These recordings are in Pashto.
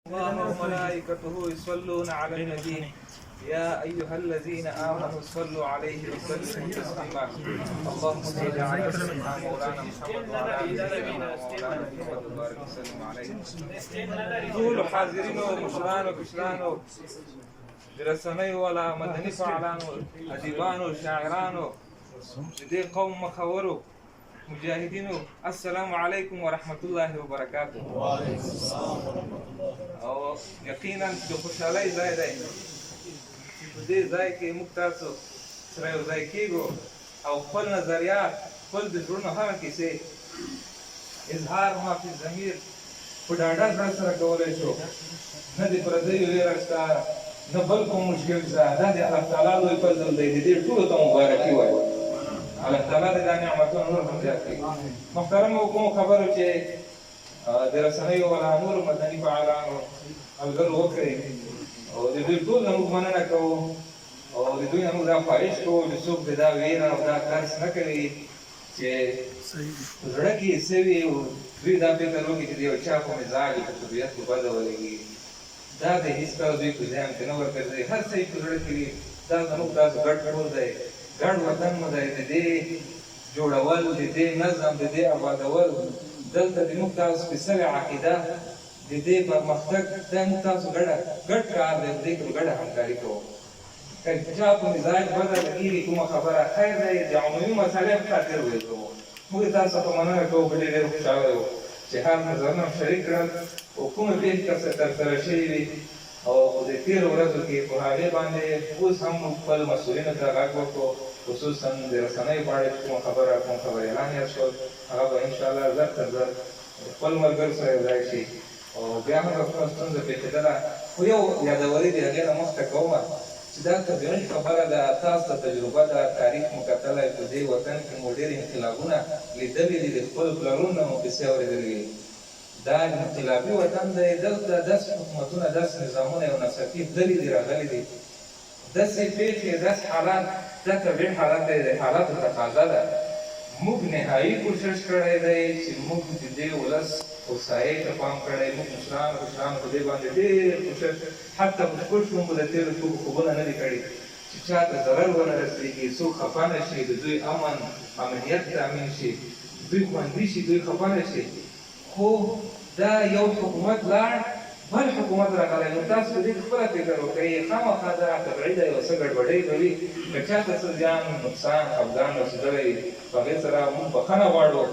الله وملائكته يصلون على النبي يا أيها الذين آمنوا صلوا عليه وسلموا تسليما. اللهم صل على سيدنا مولانا محمد وعلى آل سيدنا مولانا محمد وبارك وسلم عليه. ټول حاضرینو، مشرانو، کشرانو، د رسنیو والا، مدني فعالانو، ادیبانو، شاعرانو، د دې قوم مخورو، مجاهدینو، السلام علیکم ورحمت الله وبرکاته. وعلیکم السلام ورحمت الله. او یقینا د خوشحالۍ ځای دی چې په دې ځای کې موږ تاسو سره یو ځای کېږو او خپل نظریات، خپل د زړونو هغه کیسې، اظهار ما فی الضمیر په ډاډه زړه سره کولی شو. نه د پردیو ویره شته، نه بل کوم مشکل شته. دا د الله تعالی لوی فضل دی. د دې ټولو ته مبارکي وایو. الله تعالی دې دا نعمتونه نور هم زیات کړي. محترمو، کومو خبرو چې د رسنیو ولا نورو مدني فعالانو ملګرو وکړې، او د دوی ټول نه موږ مننه کوو، او د دوی نه موږ دا خواهش کوو چې څوک دې دا ویره او دا ترس نه کوي چې په زړه کې یې څه وي او دوی دا فکر وکړي چې د یو چا په مزاج او په طبیعت به بده ولګي. دا د هیڅکله دوی په ذهن کې نه ورګرځوي. هر څه یې په زړه کې وي، دا زموږ تاسو ګډ کور دی، ګډ وطن مو دی. د دې جوړول، د دې نظم، د دې ابادول، دلته د موږ تاسو سپېڅلې عقیده، د دې پرمختګ، دا موږ تاسو ګډه ګډ کار دی. په دې کې به ګډه همکاري کوو. که چا په مزاج بده لګیږي کومه خبره، خیر دی، د عمومي مسالې په خاطر ویل کوو. موږ تاسو څخه مننه کوو. په ډېر ډېر خوشحاله یو چې هر نظرونه مو شریک کړل او کومې پېښې ترسره شوې وي او په دې تېرو ورځو کې، په هغې باندې اوس هم موږ خپل مسؤلینو ته غږ وکړو، خصوصا د رسنیو په اړه چې کومه خبره، کوم خبریالان یاد شول، هغه به انشاالله زر تر زر خپل ملګرو سره یو ځای شي. او بیا هم که کومه ستونزه پېښېدله، خو یو یادوري د هغې نه مخته کوم چې دا طبیعي خبره ده، تاسو ته تجربه ده، تاریخ مو کتلی، په دې وطن کې مو ډېر انقلابونه لیدلي دي، د خپلو پلرونو نه مو قصې اورېدلې وي. دا انقلابي وطن دی، دلته داسې حکومتونه، داسې نظامونه یو ناڅاپي تللي دي، راغلي دي. داسې پېښې، داسې حالات، دا طبیعي حالت دی، د حالاتو تقاضا ده. موږ نهايي کوشش کړی دی چې موږ د دې ولس هوسايۍ ته پام کړی، موږ مشرانو کشرانو په دې باندې ډېر کوشش، حتی په شپو شپو مو د تېرو شپو په خوبونه نه دي کړي چې چا ته ضرر ونه رسېږي، څوک خفه نه شي، د دوی امن، امنیت تامین شي، دوی خوندي شي، دوی خفه نه شي. خو دا یو حکومت لاړ، بل حکومت راغلی، نو تاسو په دې کې خپله فکر وکړئ، خامخا دا طبعي ده، یو څه ګډوډۍ به وي. که چا ته څه زیان، نقصان، خفګان رسېدلی وي، په هغې سره موږ بخښنه غواړو.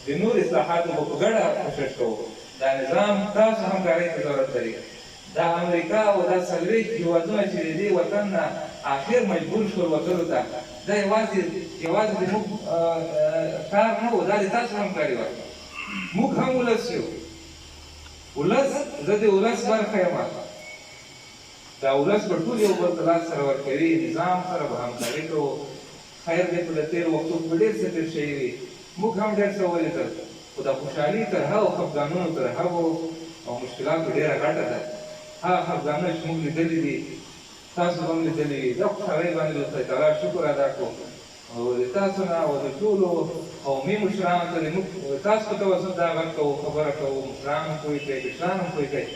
د نور اصلاحاتو به په ګډه کوشش کوو. دا نظام تاسو همکارۍ ته ضرورت لري. دا امریکا او دا 40 هیوادونه چې د دې وطن نه اخر مجبور شول وتلو ته، دا یوازې یوازې د موږ کار نه و، دا د تاسو همکاري وه. موږ هم ولس یو، ولس، زه د ولس برخه یم. دا ولس به ټول یو بل ته لاس سره ورکوي، نظام سره به همکاري کوو. خیر دی، په تېرو وختو کې به ډېر څه تېر شوي وي، موږ هم ډېر څه ولیدل، خو دا خوشحالي تر هغو خفګانونو، تر هغو او مشکلاتو ډېره غټه ده. هغه خفګانونه چې موږ لیدلي دي، تاسو به هم لیدلي وي. دا خوشحالۍ باندې د خدای تعالی شکر ادا کړو او د تاسو نه او د ټولو قومي مشرانو ته د موږ تاسو په توسط دا غږ کوو، خبره کوو، مشران هم پوه کړئ، کشران هم پوه کړئ،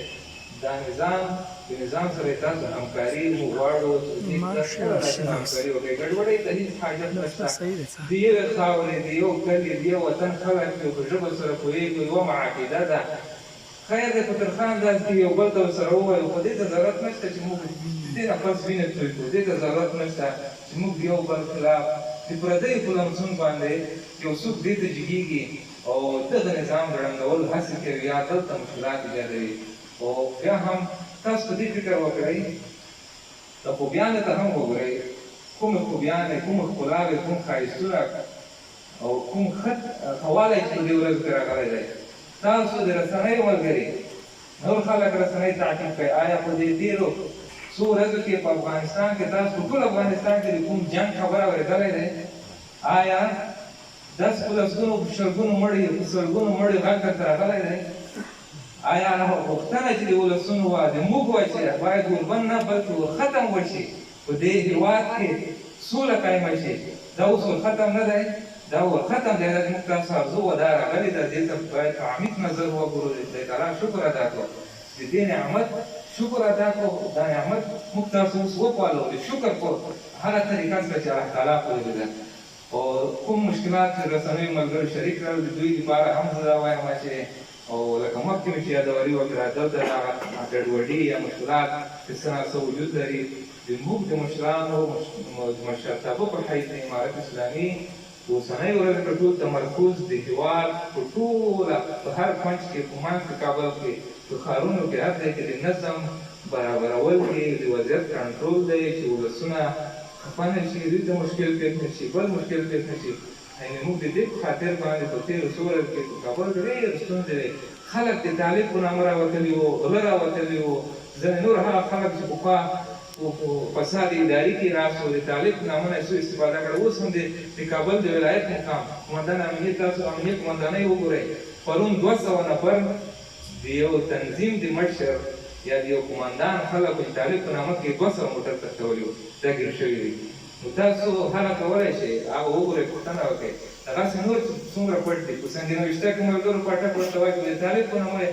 دا نظام، د نظام سره تاسو همکاري موږ غواړو چې د دې تاسو ټوله راسره همکاري وکړئ. ګډوډۍ ته هیڅ حاجت نشته. د یوې خاورې، د یو کلي، د یو وطن خلک یو، په ژبه سره پوهېږو، یوه مو عقیده ده. خیر دی، په ترخه انداز کې یو بل ته ورسره ووایو، خو دې ته ضرورت نشته چې موږ د دې نه پس وینه توی کړو. دې ته ضرورت نشته چې موږ د یو بل خلاف د پردیو په لمسون باندې یو څوک دې ته جګېږي او دغه نظام د ړنګولو هڅې کوي یا دلته مشکلات ایجادوي. خو بیا هم تاسو په دې فکر وکړئ، د خوبیانو ته هم وګورئ، کومې خوبیانې، کومې ښکلاوې، کوم ښایستونه او کوم ښه ښه والی چې په دې ورځو کې راغلی دی. تاسو د رسنیو ملګري، نور خلک رسنۍ تعقیب کړئ، آیا په دې تېرو څو ورځو کې په افغانستان کې، تاسو په ټول افغانستان کې د کوم جنګ خبر اورېدلی دی؟ آیا داسې په لسګونو، په شلګونو مړي، په سلګونو مړي غږ درته راغلی دی؟ آیا هغه غوښتنه چې د ولسونو وه، د موږ وه، چې باید اوربند نه بلکې ورختم وشي، په دې هېواد کې سوله قایمه شي، دا اوس ورختم نه دی؟ دا ورختم دی. دا زموږ تاسو ارزو وه، دا راغلې ده. دې ته باید په عمیق نظر وګورو، د خدای تعالی شکر ادا کړو. د دې نعمت شکر ادا کړو. دا نعمت موږ تاسو اوس وپالو د شکر په هغه طریقه سره چې الله تعالی ښودلې ده. او کوم مشکلات چې رسنیو ملګرو شریک کړل، د دوی لپاره هم زه دا وایم چې او لکه مخکې مې چې یادوري وکړه، دلته دغه ګډوډي یا مشکلات چې څه ناڅه وجود لري، د موږ د مشرانو د مشرتابه په حیث د امارت اسلامي اوسنۍ ورځ کې ټول تمرکز د هیواد په ټوله په هر کونج کې، په منځ کې کابل کې، په ښارونو کې، هر ځای کې د نظم برابرول دي، د وضعیت کنټرول دی چې ولسونه خفه نه شي، دوی ته مشکل پېښ نه شي، بل مشکل پېښ نه شي. یعنې موږ د دې په خاطر باندې په تېرو څو ورځو کې په کابل کې ډېرې ستونزې وې، خلک د طالب په نامه راوتلي وو، غله راوتلي وو، ځینې نور هغه خلک چې پخوا په فساد اداري کې ناست وو، د طالب په نامه نه یې سوء استفاده کړه. اوس هم د کابل د ولایت مقام قومندان امنیت، تاسو امنیت قومندانۍ وګورئ، پرون 200 نفر د یو تنظیم د مشر یا د یو قومندان خلکو چې طالب په نامه کې 200 موټر تښتولي وو، دا ګیر شوي دي. نو تاسو هغه کولی شئ هغه وګورئ، پوښتنه وکړئ. دغسې نور چې څومره پټ دي، په سنګ نوشته کې ملګرو په اټک ورته وایي چې د طالب په نامه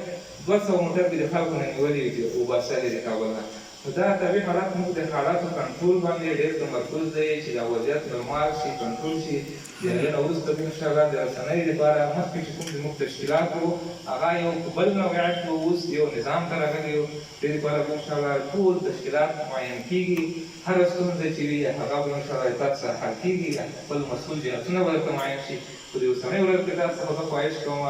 200 موټر به د خلکو نه نیولي وي چې وباسلې د کابل نه. نو دا طبیعي حالت موږ د حالاتو کنټرول باندې ډېر تمرکز دی چې دا وضعیت نورمال شي، کنټرول شي. د هغې نه وروسته به انشاءالله د رسنیو لپاره مخکې چې کوم زموږ تشکیلات وو هغه یو په بل نوعیت وو، اوس یو نظام ته راغلي یو. دې لپاره به انشاءالله ټول تشکیلات معین کېږي، هره ستونزه چې وي هغه به انشاءالله تاسو سره حل کېږي، خپل مسؤل جهتونه به درته معین شي. خو د اوسنۍ ورځ کې تاسو څخه زه خواهش کوم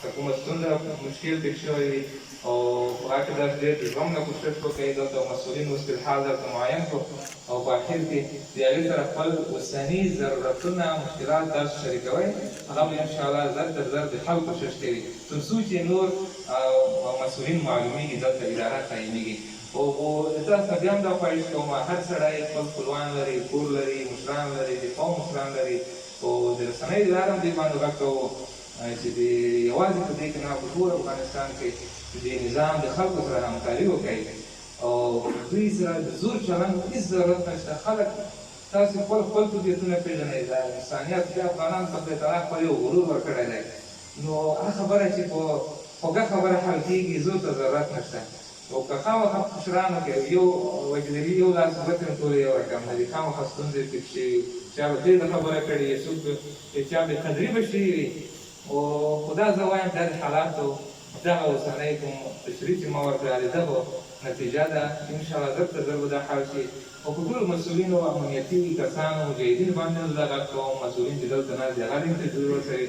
که کومه ستونزه مشکل پېښ شوی وي او په هغه کې تاسو ډېر د زغم نه کوشش وکړئ. دلته مسؤلین اوس فی الحال درته معین کړو او په اخر کې د هغې سره خپل اوسني ضرورتونه مشکلات تاسو شریکوئ، هغه به انشاءالله زر تر زر د حل کوشش کوي تر څو چې نور مسؤلین معلومیږي، دلته اداره قایمیږي. او تاسو ته بیا هم دا خواهش کوم، هر سړی خپل خپلوان لري، کور لري، مشران لري، د قوم مشران لري، او د رسنیو له لارې هم دې باندې غږ کوو چې د یوازې په دې کې نه، په ټول افغانستان کې د نظام د خلکو سره همکاري وکړي او دوی سره د زور چلند هېڅ ضرورت نشته. خلک تاسو خپل خپل طبیعتونه پېژنئ، دا انسانیت د افغانانو ته خدای تعالی خپل یو غرور ورکړی دی. نو هغه خبره چې په خوږه خبره حل کېږي، زور ته ضرورت نشته. او که خامخا مشرانو کې یو وجلوي یو لاس ګوتې هم ټولې یو رقم نه دي، خامخا ستونزې پېښ شوي، چا به تېزه خبره کړې، څوک به چا بې قدري به شوي وي. او خو دا زه وایم دا د حالاتو دغه اوسنی کوم تشریح چې ما ورکړه د دغو نتیجه ده. انشاءالله زر تر زر به دا حل شي. او په ټولو مسؤلینو، امنیتي کسانو، مجاهدینو باندې هم زه غږ کوم، مسؤلین چې دلته ناست دي هغه دې هم تجربې ورسوي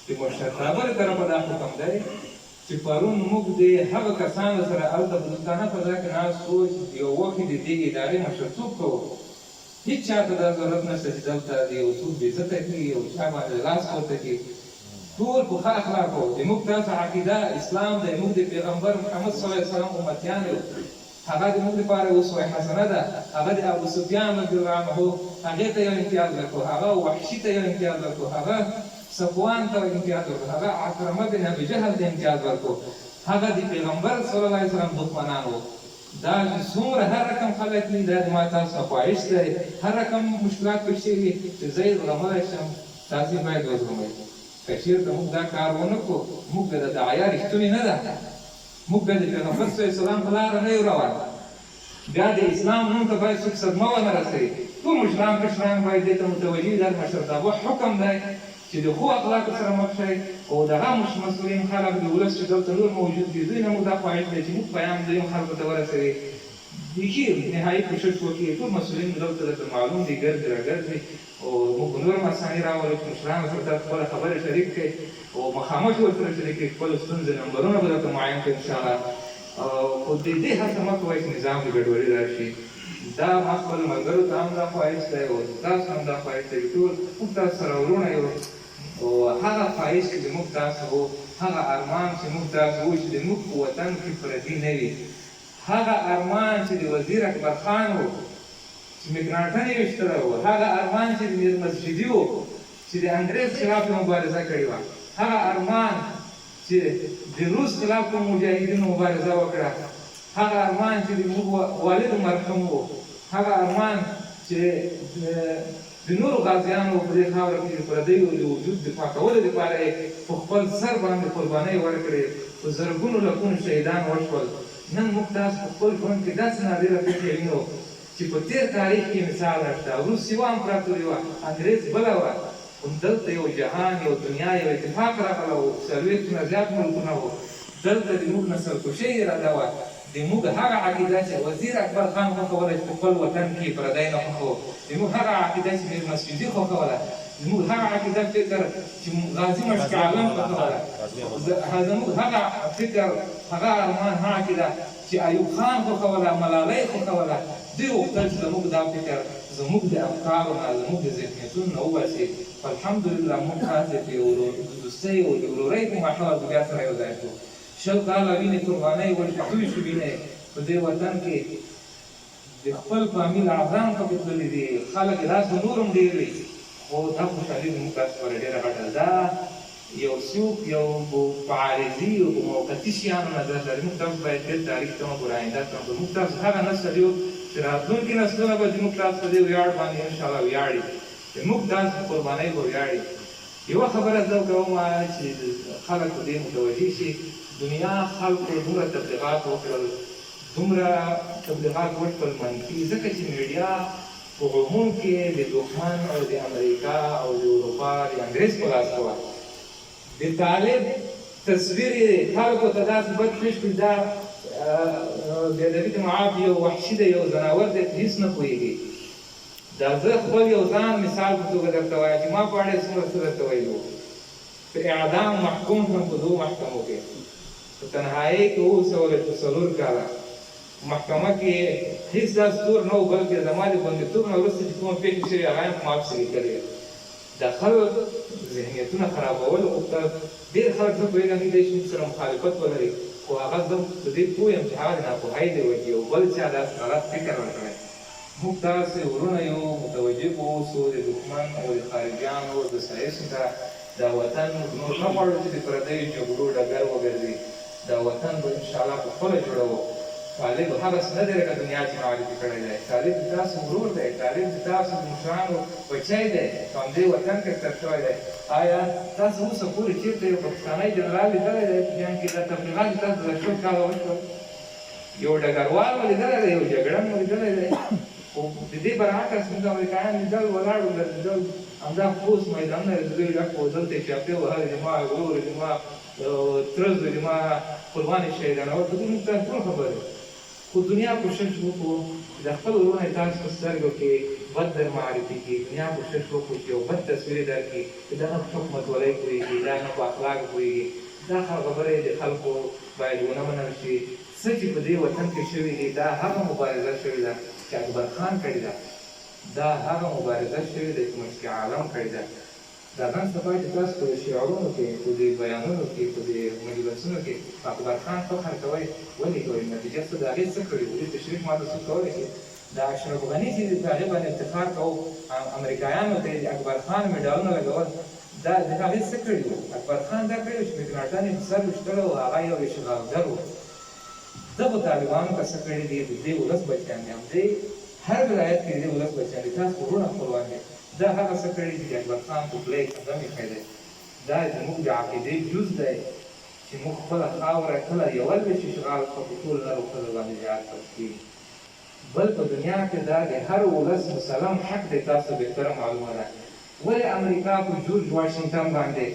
چې مشرتابه له طرفه دا حکم دی چې پرون موږ د هغه کسانو سره هلته په دوستانه فضا کې ناست وو چې یو وخت د دې ادارې مشرتوب کوو. هیڅ چا ته دا ضرورت نشته چې دلته د یو څوک بې عزته کړي او چا باندې لاس پورته کړي. ټول په ښه اخلاقو د موږ تاسو عقیده اسلام دی، موږ د پیغمبر محمد صلی الله علیه وسلم امتیان یو، هغه د موږ لپاره اسوه حسنه ده. هغه د ابو سفیان رضی الله عنه هغې ته یو امتیاز ورکړو، هغه وحشي ته یو امتیاز ورکړو، هغه صفوان ته امتیاز ورکړو، هغه عکرمه بن ابي جهل ته امتیاز ورکړو، هغه د پیغمبر صلی الله علیه وسلم دښمنان وو. دا چې څومره هر رقم خلک وي، دا زما تاسو ته خواهش دی، هر رقم مشکلات پېښ شوي وي چې زه یې زغملی شم، تاسو یې باید وزغمئ. که چېرته موږ دا کار ونه کړو، موږ د داعیه رښتونې نه ده، موږ بیا د پیغمبر صلی الله علیه وسلم په لاره نه یو روان، بیا د اسلام نوم ته باید څوک صدمه ونه رسوي. ټول مشران کشران باید دې ته متوجه وي، دا د مشرتابه حکم دی چې د ښو اخلاقو سره مخ شئ. او دغه مسؤلین خلک د ولس چې دلته نور موجود دي، دوی نه موږ دا خواهش دی چې موږ پیام دوی هم خلکو ته ورسوي، بیخي نهایي کوشش وکړي. ټول مسؤلین مو دلته درته معلوم دي، ګرځي راګرځي، او موږ به نور هم اساني راولو چې مشرانو سره تاسو خپله خبره شریک کړئ او مخامخ یې ورسره شریک کړئ، خپلو ستونزې نمبرونه به درته معین کړي انشاءالله. خو د دې هڅه مه کوئ چې نظام کې ګډوډي راشي. دا ما خپلو ملګرو ته هم دا خواهش دی او تاسو هم دا خواهش دی چې ټول موږ تاسو سره وروڼه یو. او هغه خواهش چې د موږ تاسو وو، هغه ارمان چې موږ تاسو وو چې د موږ په وطن کې پردي نه وي، هغه ارمان چې د وزیر اکبر خان وو چې مکناټن یې ویشتلی و، هغه ارمان چې د میر مسجدي و چې د انګرېز خلاف یې مبارزه کړې وه، هغه ارمان چې د روس خلاف کوم مجاهدینو مبارزه وکړه، هغه ارمان چې د موږ والد مرحوم و، هغه ارمان چې د نورو غازیانو په دې خاوره کې د پردیو د وجود د پاکولو لپاره یې په خپل سر باندې قربانۍ ورکړې، په زرګونو لکونو شهیدان وشول. نن موږ تاسو په خپل ژوند کې داسې نادره پېښې وینو چې په تېر تاریخ کې مثال نشته. روس یوه امپراتوري وه، انګرېز بله وه، خو دلته یو جهان، یو دنیا، یو اتفاق راغلی و، 40 نه زیات ملکونه وو. دلته د موږ نسل کشۍ اراده وه، د موږ هغه عقیده چې وزیر اکبر خان خوښوله چې په خپل وطن کې پردی نه خوښوو، د موږ هغه عقیده چې میر مسجدي خوښوله، زموږ هغه عقیده فکر چې غازي مشک عالم خوښوله، زموږ هغه فکر، هغه ارمان، هغه عقیده چې ایوب خان خوښوله، ملالۍ خوښوله، دوی غوښتل چې زموږ دا فکر زموږ د افکارو نه، زموږ د ذهنیتونو نه وباسي. خو الحمدلله موږ تاسې په یو د دوستۍ او د ورورۍ په ماحول کې بیا سره یو ځای شو. 20 کاله وینې قربانۍ وشوې، توی شوې وینې په دې وطن کې د خپل فامیل اعظام پکې تللي دي، خلک داسې نور هم ډېر وي، خو دا خوشحالي زموږ تاسو لپاره ډېره غټه ده. دا یو څوک یو په عارضي او په موقتي شیانو نظر لري. موږ تاسو باید تېر تاریخ ته وګورو، آینده ته وګورو. موږ تاسو هغه نسل یو چې راتلونکي نسلونه به زموږ تاسو په دې ویاړ باندې انشاءالله ویاړي، موږ تاسو په قربانۍ به ویاړي. یوه خبره زه کوم چې خلک په دې متوجه شي، دنیا خلکو دومره تبلیغات وکړل، دومره تبلیغات وشول منفي، ځکه چې میډیا په عموم کې د دښمن او د امریکا او د اروپا د انګریز په لاس کې وه. د طالب تصویر یې خلکو ته داسې بد پېښ کړ، دا بې ادبي د معاف یو وحشي دی، یو ځناور دی چې هېڅ نه پوهېږي. دا زه خپل یو ځان مثال په توګه درته وایم چې ما په اړه یې څومره څه درته ویلي وو. په اعدام محکوم شوم په دوو محکمو کې، په تنهایۍ کې ووسول شو 4 کاله. محکمه کې هېڅ داسې تور نه و، بلکې زما د بندیتوب نه وروسته چې کومه پېښه شوې هغه یې هم په ما پسې لیکلې. د خلک ذهنیتونه خرابول غوښتل. ډېر خلک زه پوهېږم کېدای شي موږ سره مخالفت ولري، خو هغه زه په دې پوه یم چې هغه د ناپوهۍ د وجې یو بل چا داسې غلط فکر ورکړی. موږ تاسې وروڼه یو، متوجه به اوسو د دښمن او د خارجیانو دسایسو ته. دا وطن موږ نور نه غواړو چې د پردیو جګړو ډګر وګرځي. دا وطن به انشاءالله په خپله جوړوو. طالب هغه څه نه دی لکه دنیا چې معرفي کړی دی. طالب د تاسو ورور دی، طالب د تاسو د مشرانو بچی دی، په همدې وطن کې ستر شوی دی. آیا تاسو اوسه پورې چېرته یو پاکستانی جنرال لیدلی دی په جنګ کې؟ دا تبلیغات چې تاسو دا 20 کاله وشول، یو ډګروال مو لیدلی دی، یو جګړن مو لیدلی دی، خو د دې برعکس موږ امریکایان لیدل، ولاړ وو، ګرځېدل، همدا خوست میدانونه د دوی ډک وو، دلته یې چاپې وهلې، زما ورور، زما تره زوی، زما قربان شهیدانول، په دې موږ تاسو ټول خبر یو. خو دنیا کوشش وکړو چې د خپل وروڼه تاسو په سترګو کې بد در معرفي کړي، دنیا کوشش وکړو چې یو بد تصویر یې درکړي چې دا نه په حکومتولۍ پوهېږي، دا نه په اخلاقو پوهېږي. دا خبرې د خلکو باید ونه منل شي. څه چې په دې وطن کې شوي دي، دا هغه مبارزه شوې ده چې اکبر خان کړې ده، دا هغه مبارزه شوې ده چې مشک عالم کړې ده. دا نن سبا چې تاسو په شعرونو کې، په دې بیانونو کې، په دې مجلسونو کې په اکبر خان فخر کوئ، ولې کوئ؟ نتیجه څه ده؟ هغې څه کړي وو؟ دې تشریح ماته څوک کولی شي؟ د اشرف غني چې په هغې باندې افتخار کوو، امریکایانو ته یې د اکبر خان مډالونه لګول، دا د هغې څه کړي وو؟ اکبر خان دا کړي وو چې مکناټن یې په سر ویشتلی و، هغه یو اشغالګر و. دغو طالبانو که څه کړي دي، د دې ولس بچیان دي، همدې هر ولایت کې د دې ولس بچیان دي، تاسو وروڼه خپلوان دي. دا هغه څه کړي چې د اکبر خان په خوله یې قدم ایښی دی. دا زموږ د عقیدې جز دی چې موږ خپله خاوره کله یوه لوېشت اشغال کړه، په ټول نر او ښځه باندې جهاد فرض کېږي. بل په دنیا کې دا د هر ولس مسلم حق دی، تاسو بهتره معلومه ده. ولې امریکا په جورج واشنګټن باندې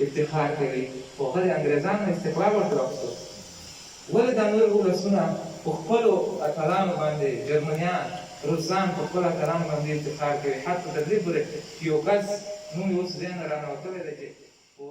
افتخار کوي، خو هغه د انګریزانو استقلال ورته واخیستو؟ ولې دا نور ولسونه په خپلو اتلانو باندې، جرمنیان، روسان په خپلو اتلانو باندې افتخار کوي، حتی تر دې پورې چې یو کس نوم یې اوس ذهنه رانوتلی دی چې په